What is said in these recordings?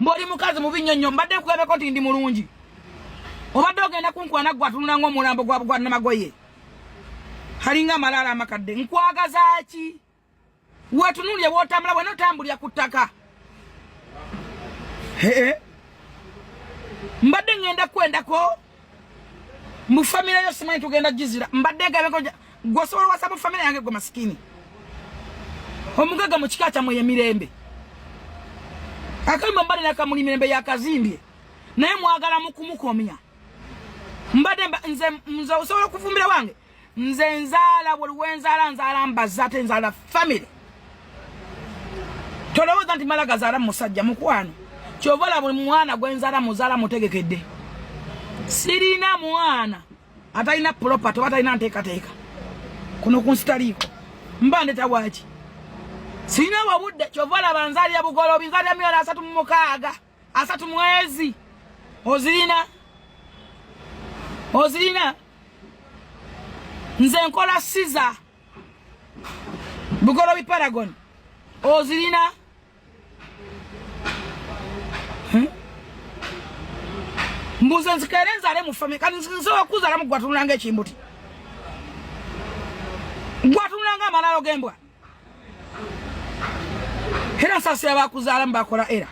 Mboli mukazi mubi nnyo nnyo. Mbadde nkugambeko nti ndi mulungi. Obadde ogenda kunkwana gwe atunula ng'omulambo gwa gwa namagoye. Halinga amalaalo amakadde. Nkwagaza ki? Wetunuulire bw'otambula bwena otambulira ku ttaka. Hee. Mbadde ngenda kwendako mu famire yo simanyi tugenda gizira. Mbadde gabeko gwe osobola wasa mu famire yange gwe masikini. Omugaga mu kika kyammwe ye Mirembe. Akayumba mbadde nakamuli Mirembe yakazimbye. Naye mwagala mu kumukomya. Mbadde nze nze osobola okufumbira wange. Nze nzaala buli wenzaala nzaala mbaza ate nzaala family. Tolowooza nti mala gazaala musajja mukwano. Kyova olaba buli mwana gwe nzaala muzaala mutegekedde. Sirina mwana atalina property oba atalina nteekateeka. Kuno ku nsi taliiko. Mba ndeta waaki? Sirina wabudde kyova olaba nzaalira Bugoloobi nzaalira miliyooni 36 30 mwezi. Ozirina? Ozirina? Nze nkola siza Bugoloobi Paragon. Ozirina? Mbuze nzikeere nzaale mu family kati nsobola kuzaala mu gwatunula ng'ekimbuti gwatunula ng'amalaalo g'embwa era nsaasira bakuzaala mubakola era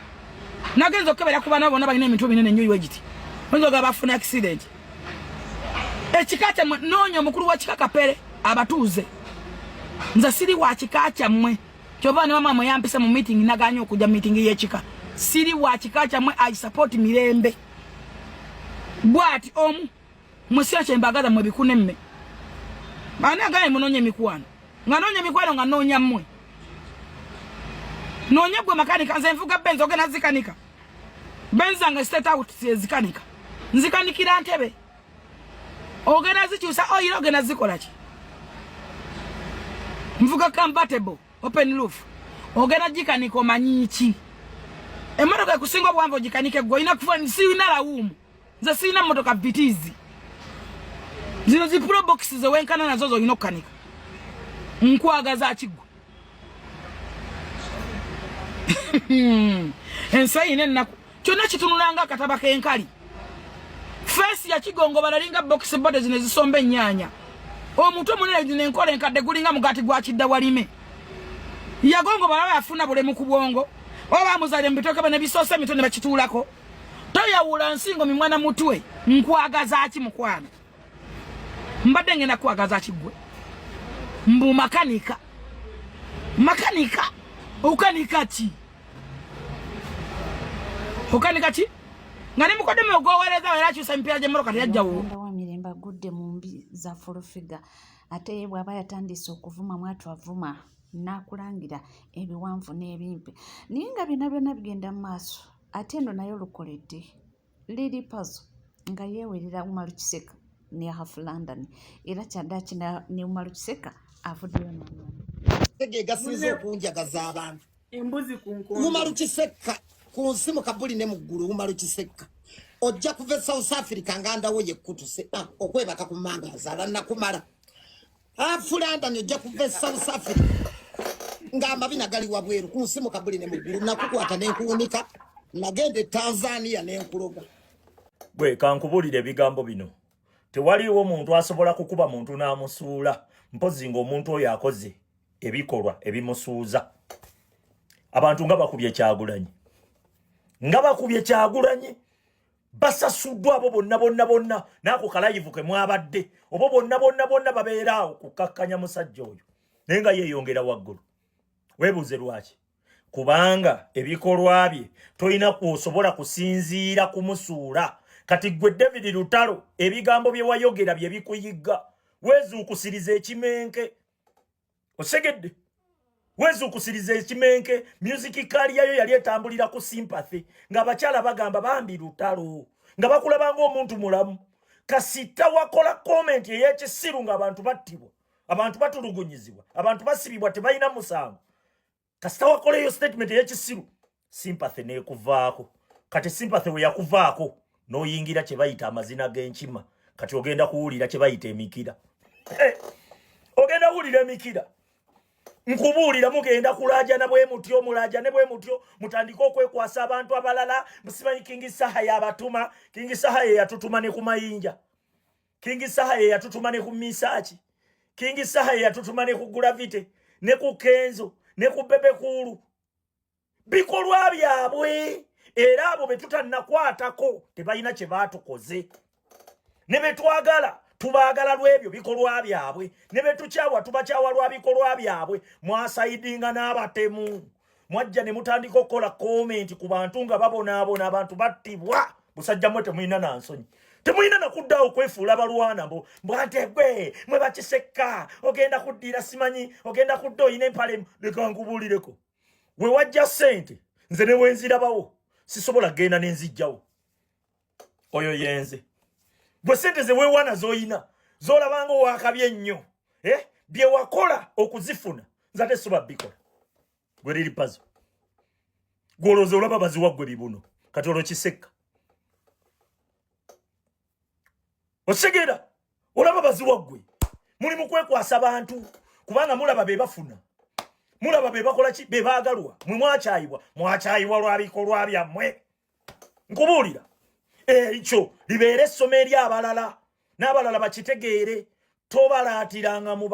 nagenza okukebera ku baana bonna balina emitwe minene nnyo iwe giti oyinza ogaba bafuna accident ekika kyammwe noonya omukulu wa kika Kapere abatuuze nze siri wa kika kyammwe kyova ne mama mwe yampise mu meeting naganye okujja meeting y'ekika siri wa kika kyammwe I support Mirembe bwati omu musira kyembagaza mwe bikune mme ani agaye munonye emikwano nga noonya emikwano nga noonya mmwe noonya gwe makanika nze nvuga benzi ogenda zikanika benzi zange state out ezikanika nzikanikira ntebe ogenda zikyusa oyira ogenda zikola ki nvuga convertible open roof ogenda gikanika omanyi ki emmotoka ekusinga obuwanvu ogikanike gwe olina kufa sirina lawuumu nze sirina mmotoka vitizi zino zi pro box zewenkana nazo zolina okukanika nkwagaza kiggwa ensi eyina ennaku kyonna kitunulanga akataba k'enkali feesi yakigongobala linga box bode zino ezisomba ennyaanya omutwe munene zino enkola enkadde gulinga mugaati gwa kidda walime yagongobala yafuna bulemu ku bwongo oba bamuzalire mu bitooke bane bisoose emitwe ne bakituulako toyawula nsingo mimwana mutwe nkwagaza ki mukwano mbadde ngenda kwagaza ki gwe mbu makanika makanika okanika ki okanika ki nga ne mukodemu ogwowereza era akyusa emipiira gy'emmotoka teyajjawo wa Mirembe agudde mu mbi za fulufiga ate ye bw'aba yatandise okuvuma mwatu avuma n'akulangira ebiwanvu n'ebimpi naye nga byonna byonna bigenda mu maaso ate eno naye olukoledde Lili Pazo nga yeewerera Umaru Kiseka ne Half London era kyaddaaki ne Umaru Kiseka avuddeyo n'alwana. Ge gasinze okunjagaza abantu. Embuzi ku nkondo. Umaru Kiseka ku nsi mu kabuli ne mu ggulu Umaru Kiseka ojja kuva e South Africa nga ndawo yekkutuse okwebaka ku manga azaala nakumala. Afulanda ojja kuva e South Africa ng'amabina gali wabweru ku nsi mu kabuli ne mu ggulu nakukwata ne nkuwunika nagenda e Tanzania ne nkuloga. Gwe kankubulire ebigambo bino tewaliiwo muntu asobola kukuba muntu n'amusuula mpozzi ng'omuntu oyo akoze ebikolwa ebimusuuza. Abantu nga bakubye Kyagulanyi, nga bakubye Kyagulanyi basasuddwa abo bonna bonna bonna n'ako kalayivu ke mwabadde obo bonna bonna bonna babeera awo kukakkanya musajja oyo naye nga yeeyongera waggulu. Weebuuze lwaki? Kubanga ebikolwa bye tolina kwosobola kusinziira kumusuula. Kati gwe David Lutalo ebigambo bye wayogera bye bikuyigga weezuukusiriza ekimenke osegedde weezuukusiriza ekimenke. Music career yo yali etambulira ku sympathy ng'abakyala bagamba bambi Lutalo nga bakulaba ng'omuntu mulamu. Kasita wakola comment ey'ekisiru ng'abantu battibwa, abantu batulugunyizibwa, abantu basibibwa tebalina musango. Kasita wakola eyo statement ey'ekisiru sympathy n'ekuvaako. Kati sympathy we yakuvaako n'oyingira kye bayita amazina g'enkima. Kati ogenda kuwulira kye bayita emikira. Ogenda kuwulira emikira. Nkubuulira, mugenda kulaajana bwe mutyo, mulaajane bwe mutyo, mutandike okwekwasa abantu abalala. Musimanyi King Saha yabatuma. King Saha ye yatutuma ne ku mayinja. King Saha ye yatutuma ne ku Misaaki. King Saha ye yatutuma ne ku Gravity, ne ku Kenzo, ne ku Bebe Cool. Bikolwa byabwe, era abo be tutannakwatako tebalina kye baatukoze. Ne be twagala tubaagala lw'ebyo bikolwa byabwe, ne be tukyawa tubakyawa lwa bikolwa byabwe. Mwasayidinga n'abatemu, mwajja ne mutandika okukola komenti ku bantu nga babonaabona, abantu battibwa. Busajja mwe temulina na nsonyi, temulina nakuddaawo kwefuula balwana. Mbu mbwante gwe mwe bakisekka, ogenda kuddira, simanyi ogenda kudda oyina empale. Leka nkubuulireko, we wajja ssente nze ne wenzirabawo sisobola kugenda nenzijjawo. Oyo yenze gwe sente ze weewaana z'oyina z'olabanga owakabi ennyo, eh? Bye wakola okuzifuna nze ate soba bikola. Gwe liri pazo gwolowooza olaba baziwa gwe bibuno. Kati olwo kisekka okitegeera, olaba baziwa ggwe. Muli mu kwekwasa bantu kubanga mulaba be bafuna, mulaba be bakola ki, be baagalwa. Mwe mwakyayibwa, mwakyayibwa lwa bikolwa byammwe. Nkubuulira, ekyo libeere essomo eri abalala, n'abalala bakitegeere. Tobalaatiranga mu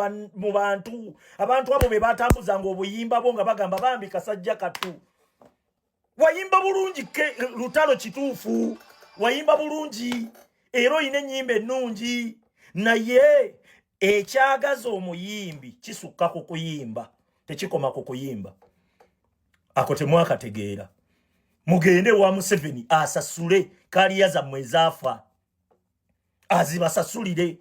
bantu. Abantu abo be batambuzanga obuyimba bwo nga bagamba bambi kasajja katu wayimba bulungi ke lutalo. Kituufu, wayimba bulungi era olina ennyimba ennungi, naye ekyagaza omuyimbi kisukka ku kuyimba, tekikoma ku kuyimba. Ako temwakategeera. Mugende wa Museveni asasule kaliya zammwe ezaafa, azibasasulire.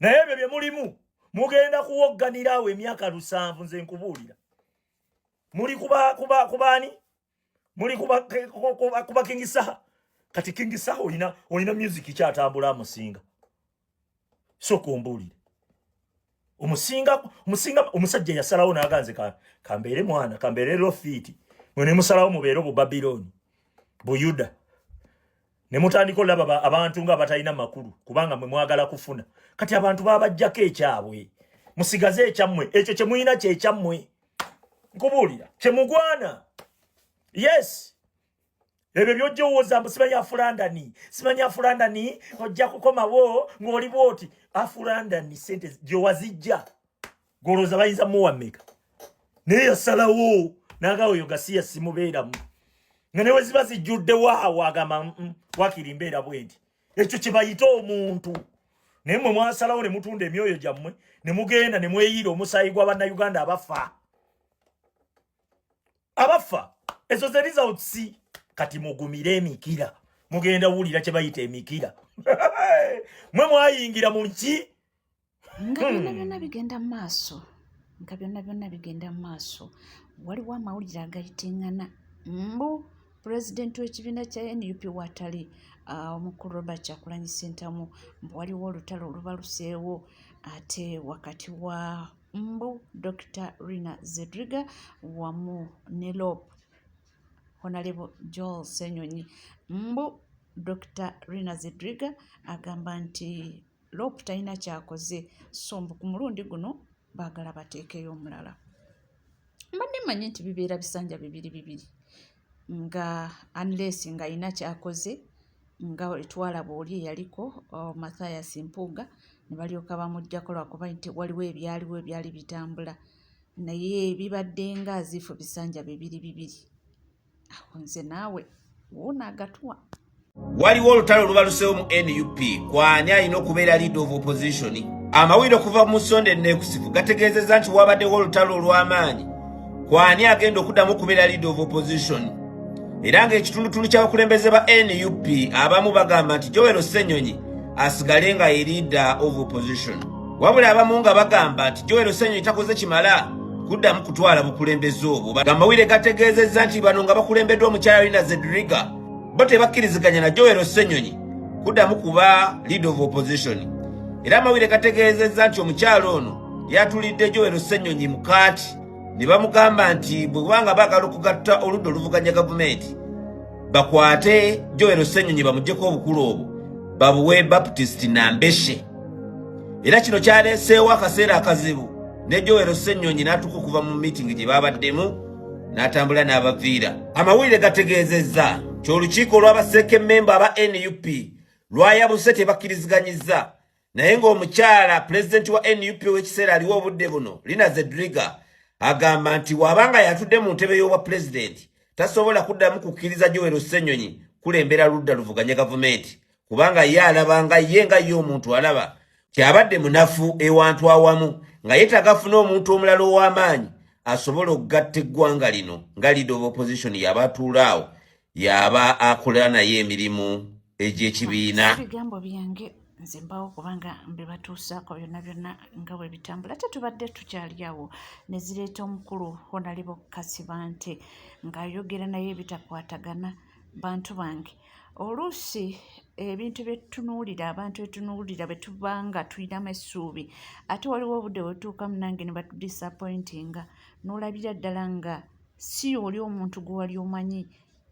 Naye ebyo bye mulimu mugenda kuwogganira awo emyaka 70. Nze nkubuulira, muli kuba kuba kubaani? Muli kuba kuba, kuba King Saha. Kati King Saha olina music kyatambula amusinga? Soka ombuulire, omusinga? Omusinga omusajja yasalawo n'aganze ka kambeere mwana, kambeere lofiti. Mwe ne musalawo mubeere obubabiloni buyuda, ne mutandika olaba abantu nga batalina makulu kubanga mwe mwagala kufuna. Kati abantu babajjako ekyabwe, musigaze ekyammwe. Ekyo kye mulina kyekyammwe. Nkubuulira, kyemugwana. Yes, ebyo byojja owooza mbu simanyi afulandani, simanyi afulandani, ojja kukomawo ng'oli bwoti. Afulandani sente gyewazijja golowooza bayinza muwa mmeka? Naye yasalawo naga oyo gasiya simubeeramu, nga newe ziba zijjuddewo awo agamba wakiri mbeera bwe nti. Ekyo kye bayita omuntu. Naye mwe mwasalawo ne mutunda emyoyo gyammwe ne mugenda ne mweyiira omusaayi gwa Bannayuganda abafa, abafa. Ezo ze results. Kati mugumire emikira, mugenda wulira kye bayita emikira. Mwe mwayingira mu ki? Nga byonna byonna bigenda mu maaso, nga byonna byonna bigenda mu maaso, waliwo amawulire agayitiŋŋana mbu pulezidenti w'ekibiina kya NUP watali omukulu Robert Kyagulanyi Ssentamu, mbu waliwo olutalo olubaluseewo ate wakati wa mbu Dr. Rina Zedriga wamu ne LOP Honorable Joel Ssenyonyi. Mbu Dr. Rina Zedriga agamba nti LOP talina kyakoze, so mbu ku mulundi guno baagala bateekeyo omulala. Mbadde mmanyi nti bibeera bisanja bibiri bibiri, nga unless ng'alina kyakoze, nga twalaba oli eyaliko Mathias Mpuuga ne balyoka bamuggyako lwakuba nti waliwo ebyaliwo ebyali bitambula, naye bibadde nga aziifu bisanja bibiri bibiri. Awo nze naawe wuuno agatuwa. Waliwo olutalo olubaluseewo mu NUP kwani alina okubeera leader of opposition. Amawulire okuva mu nsonda enneekusifu gategeezezza nti wabaddewo olutalo olw'amaanyi kwani agenda okuddamu okubeera leader of opposition, era ng'ekitundutundu ky'abakulembeze ba NUP abamu bagamba nti Joel Ssenyonyi asigale nga ye leader of opposition, wabula abamu nga bagamba nti Joel Ssenyonyi takoze kimala kuddamu kutwala bukulembeze obwo. Amawulire gategeezezza nti bano nga bakulembeddwa omukyala Rina Zedriga bo tebakkiriziganya na Joel Ssenyonyi kuddamu kuba leader of opposition. Era amawulire gategeezezza nti omukyala ono yatulidde Joel Ssenyonyi mu kaati ne bamugamba nti bwe kubanga baagala okugatta oludda oluvuganya gavumenti, bakwate Joel Ssenyonyi bamuggyeko obukulu obwo babuwe Baptist Nambeshe. Era kino kyaleeseewo akaseera akazibu. Ne Joel Ssenyonyi n'atuuka okuva mu miitingi gye babaddemu n'atambula n'abaviira. Amawulire gategeezezza nti olukiiko olw'abaseekemmemba aba NUP lwayabuse, tebakkiriziganyizza, naye ng'omukyala pulezidenti wa NUP ow'ekiseera aliwo obudde buno, Lina Zedriga, agamba nti bw'abanga yatudde mu ntebe y'obwa pulezidenti tasobola kuddamu kukkiriza Joel Ssenyonyi kulembera ludda luvuganya gavumenti, kubanga ye alaba nga ye nga ye omuntu alaba kyabadde munafu ewantu awamu, nga yeetaaga afune omuntu omulala ow'amaanyi asobola okugatta eggwanga lino nga leader of opposition, yaba atuula awo yaba akola naye emirimu egy'ekibiina. Ebigambo byange nze mbawo kubanga mbibatuusaako byonna byonna nga bwe bitambula. Ate tubadde tukyali awo ne zireeta omukulu Honourable Kasibante ng'ayogera naye ebitakwatagana. Bantu bange, oluusi ebintu byetutunuulira, abantu betunuulira bwe tuba nga tulinamu essuubi, ate waliwo obudde bwe tutuukamu nange ne batudisappointinga, n'olabira ddala nga si oli omuntu gwe wali omanyi.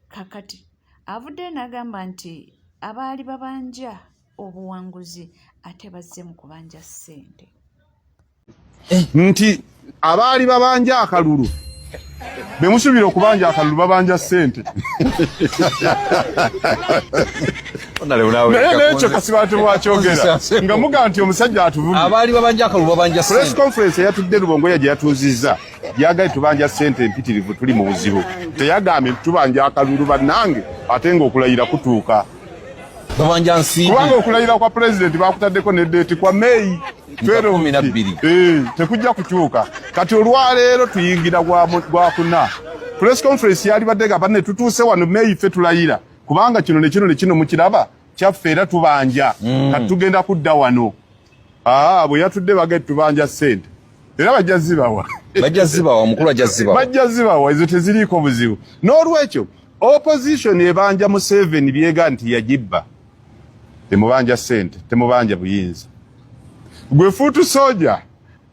Kakati avuddeyo n'agamba nti abaali babanja obuwanguzi ate bazze mu kubanja ssente. Nti abaali babanja akalulu, bemusuubira okubanja akalulu, babanja ssente. Naye nekyo Kasibante bwakyogera nga muga nti omusajja atuvumye. Abaali babanja akalulu babanja. Press conference eyatudde Lubongoya gye yatuuzizza yagaye tubanja ssente empitirivu, tuli mu buzibu. Teyagambye nti tubanja akalulu bannange, ate ng'okulayira kutuuka. Babanja nsimbi. Kubanga okulayira kwa pulezidenti bakutaddeko ne date kwa May. 12. Tekujja kukyuka. Kati olwaleero tuyingira gwakuna. Press conference yalibadde nga banne tutuuse wano May, ffe tulayira kubanga kino ne kino ne kino mukiraba kyaffe era tubanja. Kati tugenda kudda wano. Bwe yatudde bage tubanja ssente, era bajja zibawa. Bajja zibawa, mukulu ajja zibawa. Bajja zibawa, ezo teziriiko buzibu. N'olwekyo opposition ebanja Museveni byega nti yagibba. Temubanja ssente, temubanja buyinza. Gwe foot soldier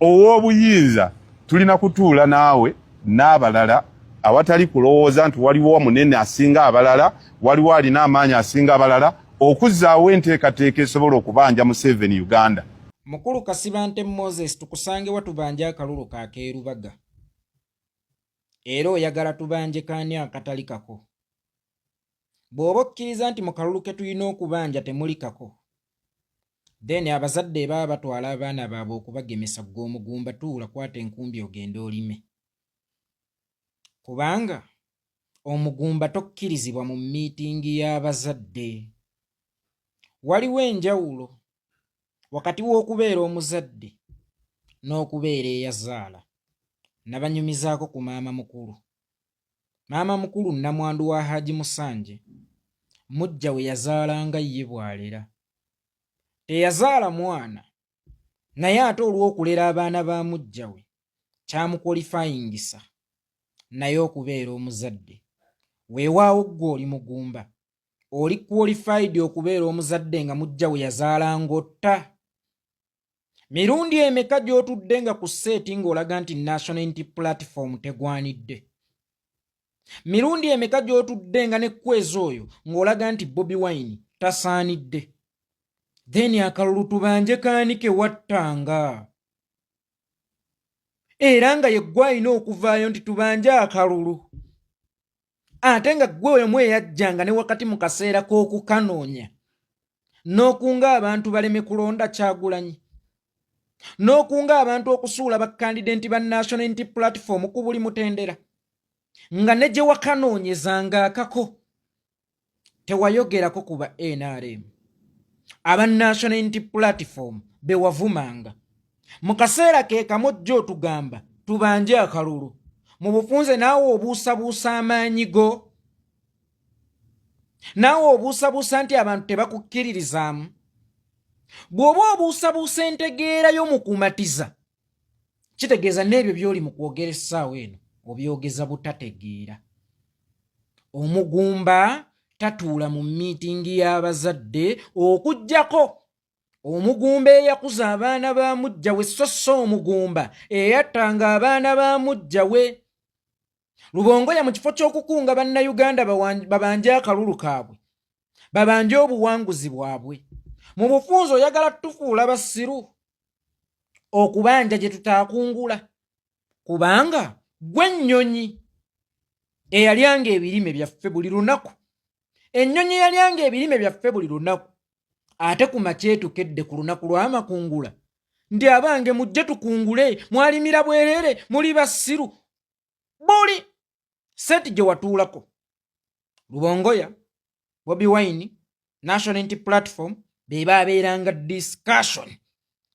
ow'obuyinza, tulina kutuula naawe n'abalala awatali kulowooza nti waliwo munene asinga abalala, waliwo alina amaanyi asinga abalala, okuzzaawo enteekateeka esobola okubanja Museveni Uganda. Mukulu Kasibante Moses, tukusange wa tubanje akalulu ka Keerubaga? Era oyagala tubanje kaani akatali kako? Bw'oba okkiriza nti mu kalulu ke tulina okubanja temuli kako, then abazadde baba batwala abaana baabwe okubagemesa, ggwe omugumba tuula, kwata enkumbi ogende olime, kubanga omugumba tokkirizibwa mu miitingi y'abazadde. Waliwo enjawulo wakati w'okubeera omuzadde n'okubeera eyazaala. Nabanyumizaako ku maama mukulu. Maama mukulu nnamwandu wa Haji Musanje, mujja we yazaalanga ye bw'alera. Teyazaala mwana, naye ate olw'okulera abaana ba mujja we kyamukwalifayingisa naye okubeera omuzadde. Weewaawo ggwe oli mugumba, oli qualified okubeera omuzadde nga mujja we yazaalanga otta? Mirundi emeka gy'otudde nga ku set ng'olaga nti National Unity Platform tegwanidde? Mirundi emeka gy'otudde nga ne kwezi oyo ng'olaga nti Bobi Wine tasaanidde? Then akalulu tubanje kaani ke wattanga, era nga yeggwe alina okuvaayo nti tubanje akalulu, ate nga ggwe oyo eyajjanga ne wakati mu kaseera k'okukanoonya n'okunga abantu baleme kulonda Kyagulanyi, n'okunga abantu okusuula bakandidenti ba National Unity Platform ku buli mutendera, nga ne gye wakanoonyezanga akako tewayogerako ku ba NRM aba National Unity Platform bewavumanga. Mu kaseera ke kamu ojja otugamba tubanje akalulu. Mu bufunze naawe obuusabuusa amaanyi go, naawe obuusabuusa nti abantu tebakukkiririzaamu. Bw'oba obuusabuusa entegeera yo mu kumatiza, kitegeeza n'ebyo by'oli mu kwogera essaawa eno obyogeza butategeera. Omugumba tatuula mu miitingi y'abazadde, okuggyako omugumba eyakuza abaana ba mujja we, so so omugumba eyattanga abaana ba mujja we. Lubongoya, mu kifo ky'okukunga Bannayuganda babanje akalulu kaabwe, babanje obuwanguzi bwabwe, mu bufunze oyagala tufuula basiru. Okubanja gye tutaakungula, kubanga gwe nnyonyi eyalyanga ebirime byaffe buli lunaku, ennyonyi eyalyanga ebirime byaffe buli lunaku, ate ku makya etukedde ku lunaku lw'amakungula nti abange mujje tukungule, mwalimira bwereere, muli basiru. Buli seti gye watuulako Lubongoya, Bobi Wine, National Unity Platform be baabeeranga discussion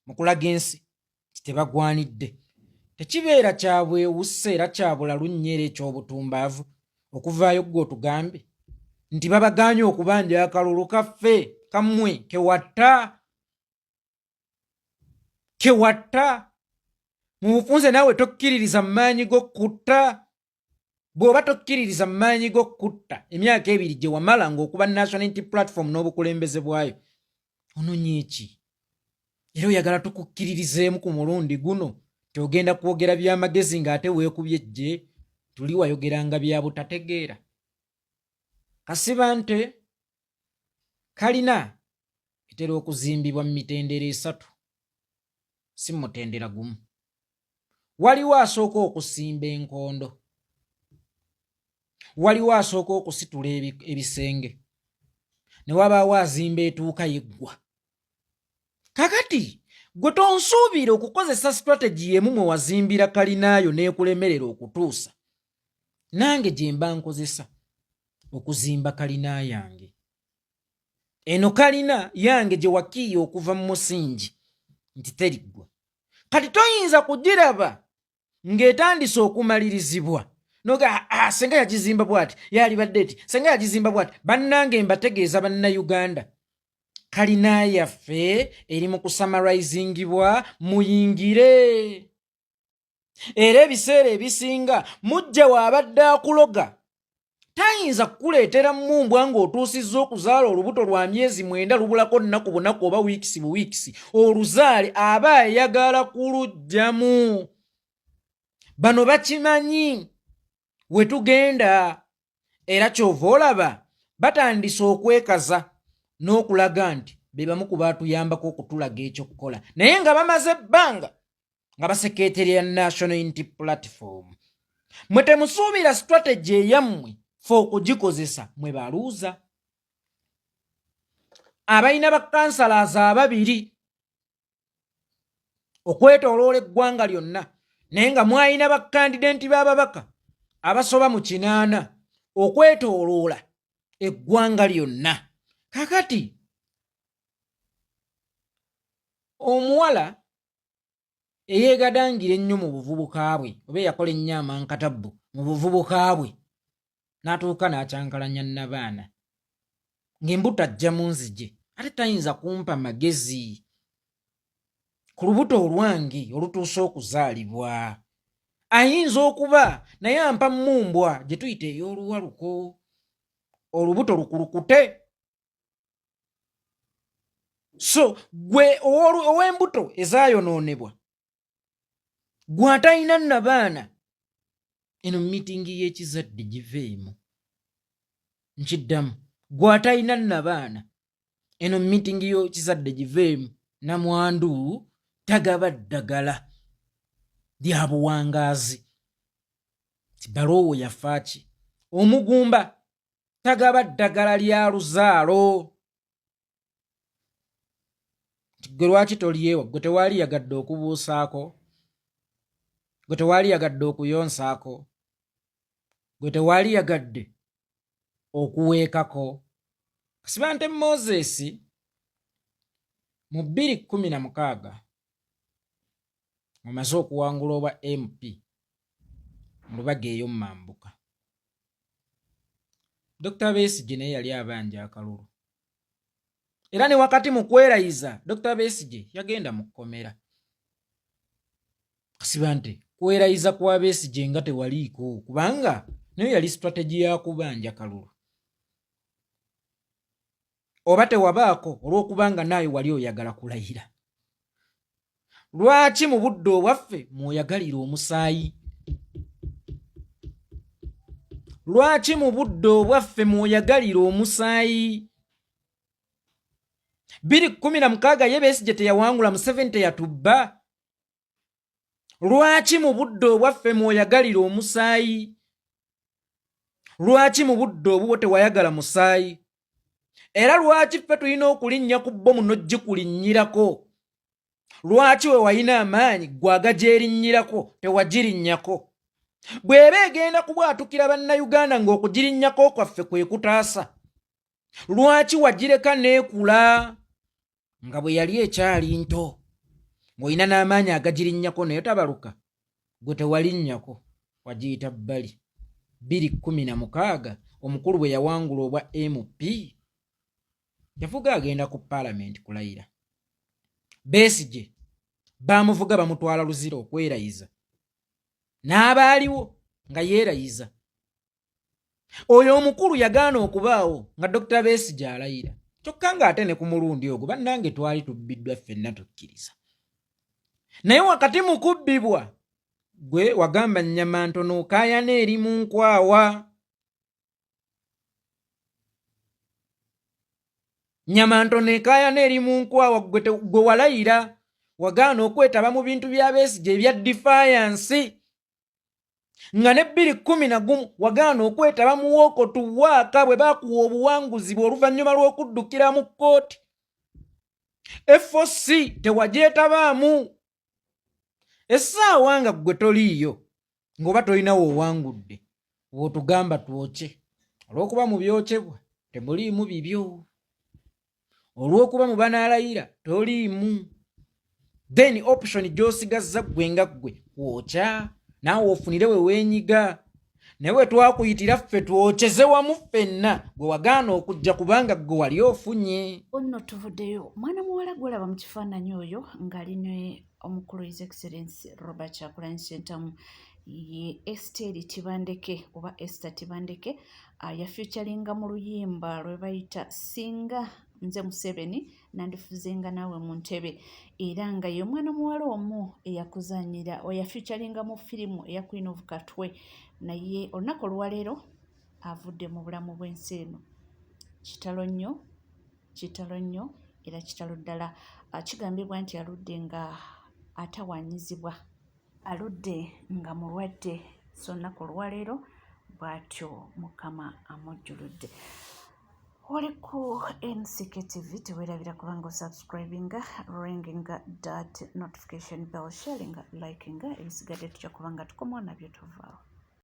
mu kulaga ensi nti tebagwanidde. Tekibeera kya bwewusse era kya bulalu nnyo era eky'obutumbaavu okuvaayo ggwe otugambe nti babagaanye okubanja akalulu kaffe kammwe kewatta kewatta. Mu bufunze naawe tokkiririza mu maanyi g'okutta. Bw'oba tokkiririza mu maanyi g'okutta emyaka 2 gye wamala ng'okuba National Unity Platform n'obukulembeze bwayo, ononya eki? Era oyagala tukukkiririzeemu ku mulundi guno nti ogenda kwogera by'amagezi ng'ate weekubye ejje tuli wayogeranga bya butategeera? Kasibante kalina etera okuzimbibwa mu mitendera 3, si mutendera gumu. Waliwo asooka okusimba enkondo, waliwo asooka okusitula ebisenge, ne wabaawo azimba etuuka yeggwa. Kakati gwe tonsuubira okukozesa strategy y'emu mwe wazimbira kalinaayo n'ekulemerera okutuusa nange gye mba nkozesa okuzimba kalina yange. Eno kalina yange gye wakiiya okuva mu musingi nti teriggwa, kati toyinza kugiraba ng'etandise okumalirizibwa noga ah, ah, senga yagizimba bwati, yalibadde eti, senga yagizimba bwati. Bannange, mbategeeza Bannayuganda, kalina yaffe eri mu kusamaraizingibwa, muyingire. Era ebiseera ebisinga mujja waabadde akuloga tayinza kukuleetera mmumbwa ng'otuusizza okuzaala olubuto lwa myezi 9, lubulako nnaku bunaku oba wiikisi buwiikisi oluzaale, aba ayagala kuluggyamu. Bano bakimanyi we tugenda, era kyova olaba batandise okwekaza n'okulaga nti be bamu ku baatuyambako okutulaga ekyokukola, naye nga bamaze ebbanga nga basekeeterera National Unity Platform. Mwe temusuubira strategy eyammwe fe okugikozesa. Mwe baluuza abalina bakansalazi ababiri okwetooloola eggwanga lyonna, naye nga mwalina bakandidenti b'ababaka abasoba mu 80 okwetooloola eggwanga lyonna. Kakati omuwala eyeegadangira ennyo mu buvubuka bwe, oba eyakola ennyo amankatabbu mu buvubuka bwe, n'atuuka n'akyankalanya nnabaana ng'embuto ajja mu nzige, ate tayinza kumpa magezi ku lubuto olwange olutuuse okuzaalibwa. Ayinza okuba naye ampa mmumbwa gye tuyita ey'oluwaluko, olubuto lukulukute. So gwe ow'embuto ezaayonoonebwa, gwe atalina nabaana, eno miitingi y'ekizadde giveemu. Nkiddamu, gwe atalina nabaana, eno miitingi y'ekizadde giveemu. Namwandu tagaba ddagala lya buwangaazi tibaloowo yafaaki. Omugumba tagaba ddagala lya luzaalo. Nti gwe lwaki tolyewa? Gwe tewaali yagadde okubuusaako, gwe tewaali yagadde okuyonsaako, gwe tewaali yagadde okuweekako. Kasibante Moses mu 2016 omaze okuwangula obwa MP mu Lubaga eyo Mambuka, Dr Besigye naye yali abanja akalulu, era ne wakati mu kwerayiza Dr Besigye yagenda mu kkomera. Kasiba nti kwerayiza kwa Besigye nga tewaliiko, kubanga nayo yali strategy ya kubanja kalulu, oba tewabaako olw'okubanga naawe wali oyagala kulayira. Lwaki mu budde obwaffe mwoyagalira omusaayi? Lwaki mu budde obwaffe mwoyagalira omusaayi? 2016 ye Besigye teyawangula, Museveni teyatubba. Lwaki mu budde obwaffe mwoyagalira omusaayi? Lwaki mu budde obubwo tewayagala musaayi? Era lwaki ffe tulina okulinnya ku bbomu n'ogikulinnyirako? Lwaki we walina amaanyi gwe agagyerinnyirako tewagirinnyako? Bw'eba egenda kubwatukira Bannayuganda ng'okugirinnyako kwaffe kwe kutaasa, lwaki wagireka n'ekula nga bwe yali ekyali nto ng'olina n'amaanyi agagirinnyako naye tabaluka? Gwe tewalinnyako, wagiyita bbali. 2016 omukulu bwe yawangula obwa MP yavuga agenda ku paalamenti kulayira. Besigye baamuvuga bamutwala Luzira okwerayiza, n'abaaliwo nga yeerayiza. Oyo omukulu yagaana okubaawo nga Dokita Besigye alayira, kyokka ng'ate ne ku mulundi ogwo bannange twali tubbiddwa ffenna tukkiriza. Naye wakati mu kubbibwa gwe wagamba nnyama ntono okaayana eri mu nkwawa. Nyama ntono ekaayana eri mu nkwawa. Gwe walayira wagaana okwetaba mu bintu bya Besigye ebya defiance, nga ne 2011 wagaana okwetaba mu wooko tuwaaka bwe baakuwa obuwanguzi bwe oluvannyuma lw'okuddukira mu kkooti. FOC tewagyetabaamu. Essaawa nga ggwe toliiyo ng'oba tolina woowangudde, w'otugamba twokye olw'okuba mu byokyebwa temuliimu bibyo, olw'okuba mu banaalayira toliimu, then option gy'osigazza ggwe nga ggwe kwokya naawe ofunire we weenyiga. Naye we twakuyitira ffe twokyeze wamu ffenna, gwe wagaana okujja kubanga ggwe wali ofunye. Onno tuvuddeyo mwana muwala gwolaba mu kifaananyi oyo ng'ali ne omukulu His Excellency Robert Kyagulanyi Ssentamu ye Esteri Tibandeke oba Esther Tibandeke, yafiuchalinga mu luyimba lwe bayita Singa Nze Museveni Nandifuzenga Naawe mu Ntebe, era nga ye omwana muwala omu eyakuzanyira oyafiuchalinga mu firimu eya Queen of Katwe. Naye olunaku olwaleero avudde mu bulamu bw'ensi eno. Kitalo nnyo, kitalo nnyo era kitalo ddala. Kigambibwa nti aludde nga atawaanyizibwa, aludde nga mulwadde, so olunaku olwaleero bw'atyo Mukama amujjuludde. Oli ku NCK TV, teweerabira kubanga osubscribinga, ringinga that notification bell, sharinga, likinga. Ebisigadde tujja kubanga tukomawo nabyo. Tuvaawo.